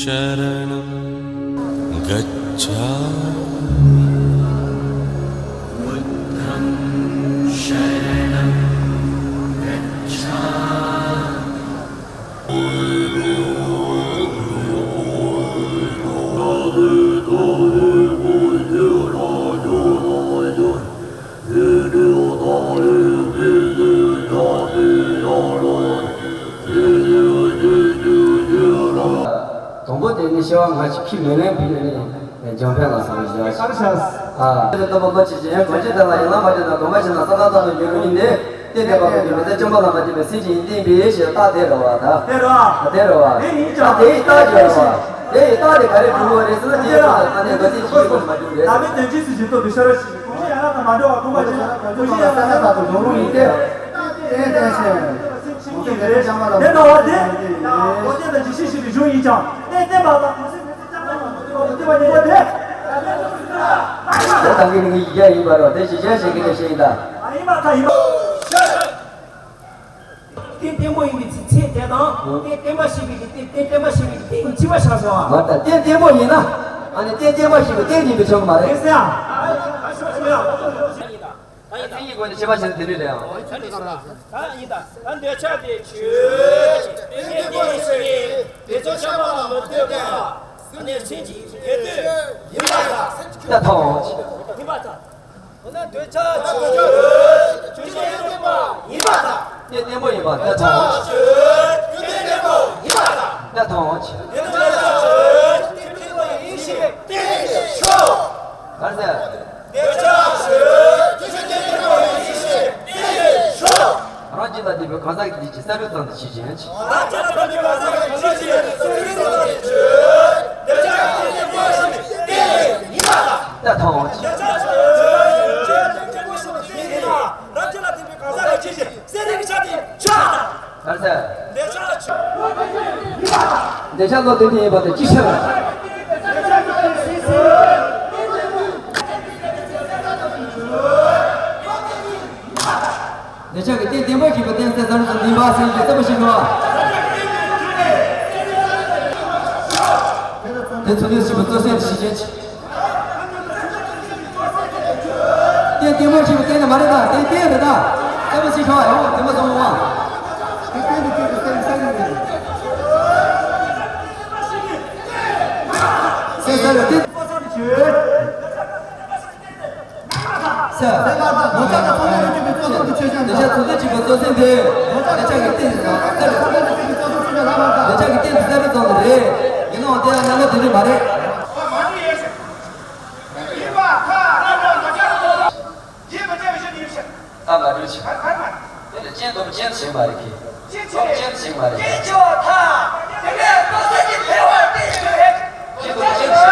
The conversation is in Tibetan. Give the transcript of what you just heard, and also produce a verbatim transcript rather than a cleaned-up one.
शरणं गच्छामि। དང་པོ་དེ་ནི་སྐྱེ་བ་སྔ་ཕྱི་ཁས་མི་ལེན་པའི་ནི་འཇམ་དཔལ་ལ་སོགས་པའི་ཞེས་བྱ། ཨ། དེ་ལྟ་བུ་བློ་ཆེ་ཞིང་གང་ཅི་དེ་ལ་ཡན་ལག་མ་བརྗོད་ན་སྡོམ་པ་བྱས་ན་བསམ་པ་ཙམ་དུ་འགྱུར་བ་ཡིན་ཏེ། དེ་འདོད་པ་པོ་གི་མི་ཚེ་བཅོམ་པ་ལ་མ་ལྡན་པའི་སེམས་ཅན་ཡིན་བསྟན་པའི་ཞེས་རྟགས་དེ་རེད་བ་ད། དེ་རེད་བ། དེ་རེད་བ། དེ་ཡིན་ཀྱང་དེ་ཡི་རྟགས་ཀྱི་རེད་བ། དེ་ཡི་རྟགས་དེ་ག་རེ་གྲུབ་པ་རེད་ཟེར་ན། དེའི་རྟགས་དེ་ད་ནི་མདོ་ཚིག་བཞི་པོ་ནི་མ་གྲུབ་རེད། བདག་མེད་དོན་སྤྱི་སུ་ཞིག་རྟོགས་པའི་ཤེས་རབ་ཞིག་གོང་ཞིག་ཡན་ལག་དང་མ་འབྲེལ་བར་སྟོང་པ་ཞིག་གོང་ཞིག་ཡན་ལག་དང་འགྲོ་ལུགས་ཡིན་ཏེ། དེ་ལྟ་བ་དེ་ཡང་འོ་དེ་དང་ཇི་ཤེས་ཤིག་གི་གཞུང་ཡིན་ཀྱང་། དེ་བསྟན་པ་དང་གོང་ས་མི་ཚེ་བཅའ་མ་ལ་མ་ལྟོས་པ་ཉིན་མོ་དེ། དེ་དང་གི་ནི་ཡིག་བརྒྱ་ཡིན་པ་རོ། དེ་ཞིག་གཞན་ཞིག་གི་ནི་ཞིག་ཡིན་ད། ཨ་ཡིན་པ་ཁ་ཡིན་པ། རྟེན་བརྟན་པོ་ཡིན་པའི་ཚེ་ཚེ་དེ་དང་། རྟེན་བརྟན་པ་ཞེས་པའི་རྟེན་རྟེན་བརྟན་པ་ཞེས་པའི་རྟེན་གཉིས་གཅིག་པ་ཆགས་སོང་བ། མ་ད་རྟེན་བརྟན་པོ་ཡིན་ན། ཨ་ནི་རྟེན་བརྟན་པ་ཞེས་པའི་རྟེན་ཡིན་པའི་ཆོག་གི་མ་རེད། རེད་ཟེར་ཡ། ད་ཡིན་ད། ད་ཡིན་ད། ད་ཡིན་ད། ད་ཡིན་ད། ད་འདོད་ཆགས་དེ་ཆོས་ཅན། དེ་ཚོ་ཆགས་པ་ལ་མི་ལྟོས་པ། ཨ་ནི་སེམས་ཀྱི་ཡེ་ལྟོས་ཡིན་པར་ཐལ། ད་ཐོག་ཡིན་པར་ཐལ། འོ་ན་འདོད་ཆགས་ཆོས་ཅན། ཆོས་ཅན་བརྟན་པོ་ཡིན་པར་ཐལ། རྟེན་བརྟན་པོ་ཡིན་པར་ཐལ། ད་ཐོག་ཆོས་ཅན་བརྟན་པོ་ཡིན་པར་ཐལ། ད་ཐོག་འདོད་ཆགས་ཆོས་ཅན་བརྟན་པོ་ཡིན་ཞེས་བསྟན་ཏེ་ཆོག་ག་རེ་ཟེར། འདོད་ཆགས་ཆོས་ཅན་བརྟན་པོ་ཡིན་ཞེས་བསྟན་ཏེ་ཆོག་རང་རྒྱུད་ལ་ལྡན་པའི་གང་ཟག་གི་ལུས་ཀྱི་བསམ་པའི་ཙམ་དུ་ཤེས་བཞིན་གྱི། རང་རྒྱུད་ལ་ལྡན་པའི་གང་ཟག་གི་ལུས་ཀྱི་བསམ་པའི་ཙམ་དུ་ཤེས་བཞིན་གྱི། འདོད་ཆགས་ཆོས་ཅན་བརྟན་པོ་ཡིན་ཞེས་བསྟན་ཏེ་ཡིན་པར་ཐལ། ད་ཐོག་འདོད་ཆགས་ཆོས་ཅན་བརྟན་པོ་ཡིན་ཞེས་བསྟན་ཏེ་ཡིན་ན། རང་རྒྱུད་ལ་ལྡན་པའི་གང་ཟག་གི་ལུས་ཀྱི་སེམས་རིག་པའི་ཆ་དེ་ཆགས་དང་། ག་རེ་ཟེར། འདོད་ཆགས་བློ་ལྡན་ཅན་ཡིན་པ་དེ་ཅི་ཕྱིར། འདོད་ཆགས་ཀྱི་རྟེན་བརྟན་པོ་ཞིག་པ་བསྟན་སྲིད་ཟེར་ན་འདུན་པ་སེམས་ཀྱི་བརྟན་པོ་ཞིག་འགྲོ་བ། དེ་ཚུལ་ལས་ཞིག་པ་གཙོ་སེམས་ཤེས་བཞིན་གྱི། རྟེན་བརྟན་པོ་ཞིག་པ་བསྟན་ནི་མ་རེད་ད། རྟེན་བརྟན་རེད་ད། བརྟན་པོ་ཞིག་ཤོག་ཡོང་བ་བརྟན་པོ་བཟང་བ། སེམས་ས་རེད་དེ། ས། འདོད་ཆགས་ཚོགས་ལས་གཅིག་པའི་གཙོ་སེམས་དེ་ཆོས་ཅན། འདོད་ཆགས་ཚོགས་ལས་གཅིག་པའི་གཙོ་སེམས་དེ། འདོད་ཆགས་ཀྱི་རྟེན་དེ་ས་རེད། འདོད་ཆགས་ཀྱི་རྟེན་དེ་ས་རེད་ཙང་དུ་རེད། ཡིན་ནའང་དེ་ཡང་གནས་ལུགས་དེ་འདྲ་མ་རེད། ཡིན་པར་ཐལ། རྣམ་པར་མ་ཆགས་པ་ཡིན་པར་ཐལ། ཡིད་མི་བརྟན་པའི་ཕྱིར་ཡིན་ཕྱིར། ད་མ་གྲོལ་ཕྱིར། ག་རེ་ག་རེ་མ་རེད། དེ་ལ་རྐྱེན་སྡོམ་རྐྱེན་བྱེད་མ་རེད་ཀི། རྐྱེན་བྱེད། སྡོམ་རྐྱེན་བྱེད་མ་རེད། རྐྱེན་བྱེད་པར་ཐལ། དེ་ནས་རྟོགས་ཚད་ཀྱི་འཕེལ་བར་བརྟེན་ཞུ་རེད། རྐྱེན་སྡོམ་རྐྱེན་བྱེད།